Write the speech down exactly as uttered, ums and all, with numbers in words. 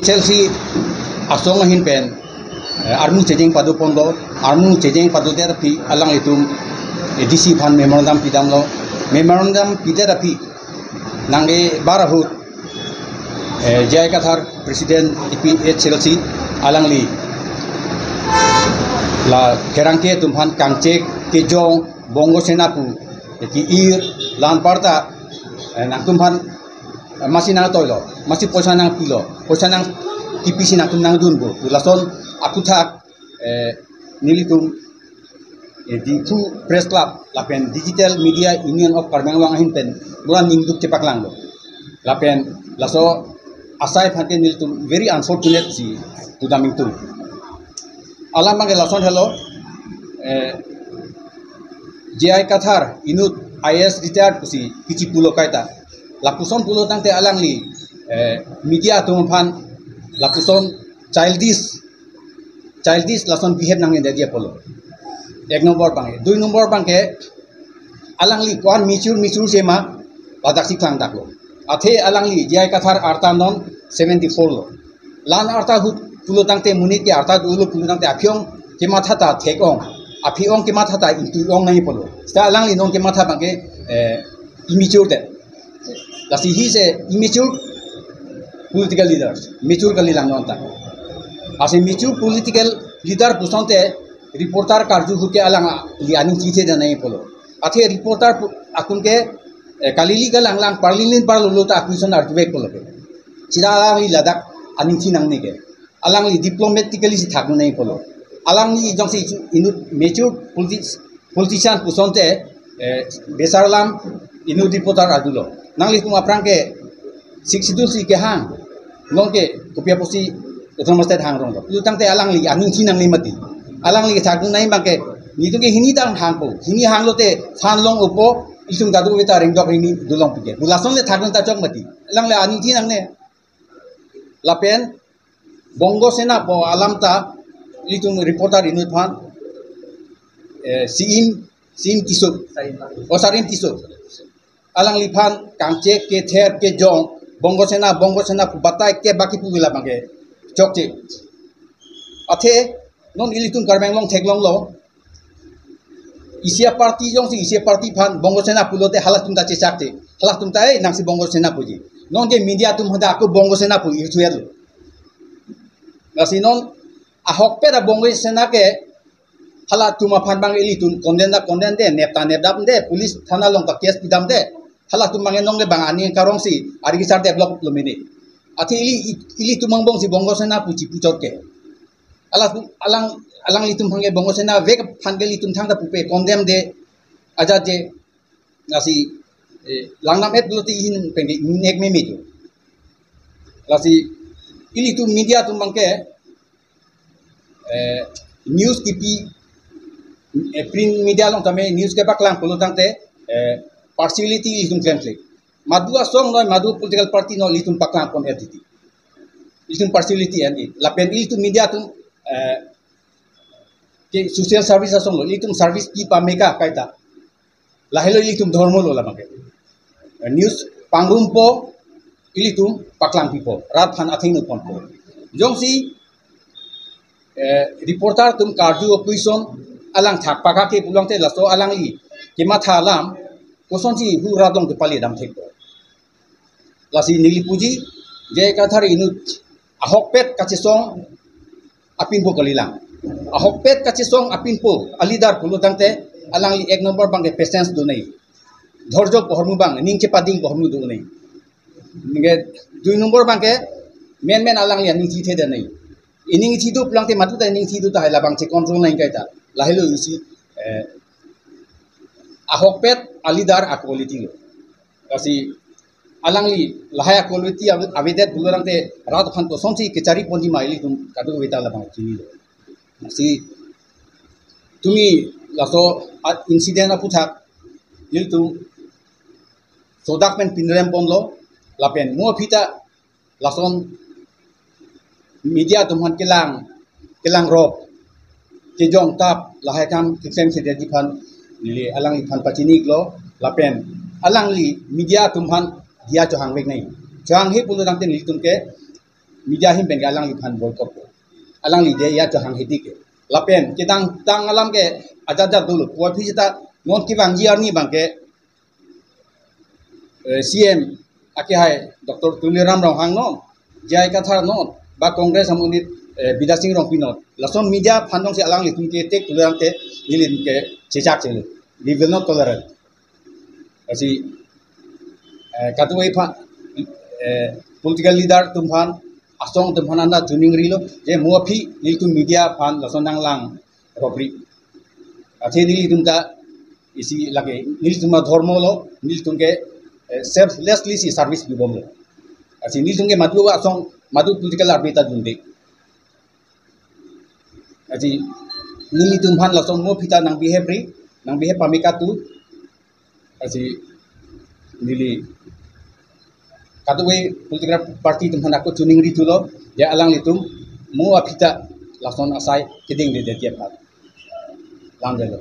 Chelsea asong ahin pen, eh, armu chejeng pado ponlo, armu chejeng pado der aphi alanglitum A D C aphan memorandum pidamlo, memorandum pidet aphi nangkebar ahut, eh, J I Kathar President A P H L C alangli la pherangke atum aphan kangchek kejong Bongo Sena pu, eh, ki-ir la anparta, eh, nangtum aphan, eh, masi nangtoilo, masi poisa nangpilo, poisa nangkipisi nangtum nangdunpo pu lason aputhak, eh, nelitum, eh, Diphu Press Club lapen Digital Media Union of Karbi Anglong ahin pen pura ningduk chepaklanglo. Lapen laso asai aphan ke nelitum very unfortunate si pudam ingtung. Alam abangke lason helo, eh, J I Kathar inut I A S retired pusi kichi pulo kaita. Lapuson pulo tangte alangli, eh, media atum aphan lapuson childish, childish lason behave nangne dia pulo. Ek nombor abangke, dui nombor abangke, alangli ko-an mature mature sema ladaksi klangdaklo. Athe alangli J I Kathar arta non seventy four lo. La an arta ahut pulo tangte monit ke arta dolo pulo tangte aphi-ong kematha ta thek-ong, aphi-ong kematha ta ingtui-ong nangji pulo. Seta alangli non kematha abangke, eh, immature det. Lasi he is a immature political leader, mature kalilang non ta. As a mature political leader pusonte reporter karju ahut ke alangli aning chithedam nangji pulo. Athe reporter pu-, akun ke, eh, kalili kalanglang parlilin parlolo ta a-question arjuvek pulo ke. Seta alangli ladak aning thi nangne ke. Alangli diplomatically si thakdun nangji pulo. Alangli jongsi inut mature politi-, politician pusonte, eh, besar alam inut reporter arjulo. Nanglitum aphrang ke Sixth Schedule si kehang, non ke kopi apotsi Autonomous State hangronglo. Pulo tangte alangli aning thi nangne mati. Alangli kethakdun nangji abangke, netum ke hini ta hangpo, hini hanglote than long-opo, ilitum kadokave ta rengdok rengni dolongpi ke pu lason le thakdun ta chok mati. Alangli aning thi nangne. Lapen Bongo Sena pu alam ta ilitum reporter inut aphan, eh, Siim, Siim Tisso, o Sarim Tisso, alangliphan kangchek kether kejong Bongo Sena, Bongo Sena pu batai ke baki pu vela abangke chokche. Athe non ilitum Karbi Anglong theklonglo, isi a-party jongsi isi a-party aphan Bongo Sena pulote halatum ta chechakche. Halatum ta, "Eh, nangsi Bongo Sena puji." Non ke media atum hadak ako Bongo Sena pu irthuetlo. Lasi non ahokpet a-Bongo Sena ke halatum aphan abang ilitum condemn ta condemn de, nep ta nepdam de, police thana along ta case pidam de. Halatum abang non ke bang aning karongsi a-register develop lo mene. Athe ili, ilitum angbongsi Bongo Sena pu chipuchot ke. Alang, alang, alanglitum aphan ke Bongo Sena vek aphan ke ilitum thangta pupe condemn de, ajat je, lasi, eh, langnam-et pulote ihin pen ke ingnek meme jo. Lasi ilitum media atum abangke, eh, news kipi, eh, print media along tame news kepaklang pulo tangte, eh, partiality ilitum klemkle. Madu asong noi, madu political party noi, ilitum paklangpon L T T. Ilitum partiality and it. Lapen ilitum media atum, eh, ke social service asong lo, ilitum service pi pameka kaita. Lahelo ilitum dhormo lo labangke. Eh, news pangrumpo, ilitum paklangpipo, rat aphan athengno ponpo. Jongsi, eh, reporter atum karju a-question alang thak pakake pulo tangte laso alangli kematha alam kosonsi hu rat along kepale dam thekpo. Lasi neli puji, J I Kathar inut ahokpet kachesong apinpo kalilang. Ahokpet kachesong apinpo a-leader pulo tangte alangli ek nombor abangke patience do nangji. Dhorjo pu ahormu abang, ning chepading pu ahormu do nangji. Ningke dui nombor abangke menmen alangli aning chithedam nangji. Ining thi do pulo tangte madu ta ining thi do tahai labang che-control nangji kaita. Lahelo isi, eh, ahokpet a-leader a-quality lo. Lasi alangli lahai a-quality ave-, avedet pulo tangte rat aphan kosonsi kechari ponji ma ilitum kadokave ta labang chinilo. Lasi tumi laso a-incident aputhak ilitum sodak pen pinrem ponlo lapen mo aphi ta lason media atum aphan kelang, kelangrop, kejongtap, lahai akam keklem sedetji aphan neli alangliphan pachini-iklo, lapen alangli media atum aphan diya chohangvek nangji. Chohanghe pulo tangte nelitum ke media ahin pen ke alangliphan boycott ko. Alangli de ya to hang hedi ke. Lapen kedamtang alam ke ajat ajat dolo. Pu aphi seta non kevangji arni abang ke, eh, C M akehai Doctor Tuliram Ronghang non, J I Kathar non, ba Congress amonit, eh, Bidya Sing Rongpi non. Lason media aphan jongsi alanglitum ke attack pulang ke nelitum ke chechak chelo. We will not tolerate. Lasi, eh, kadokave aphan, eh, political leader atum aphan, asong atum aphan anta choningrilo, je mo aphi nelitum media aphan lason nanglang ropri. Athe nelitum ta isi lake, nelitum adhormo lo, nelitum ke, eh, selflessly si service pibomlo. Lasi nelitum ke madu asong, madu political arbi ta dunde. Lasi nelitum aphan lason mo aphi ta nang behave ri, nang behave pame katu. Lasi neli kadokave political party atum aphan ako choningri thulo, ya alanglitum mo aphi ta lason asai kedengde de dia pat. Lang delo.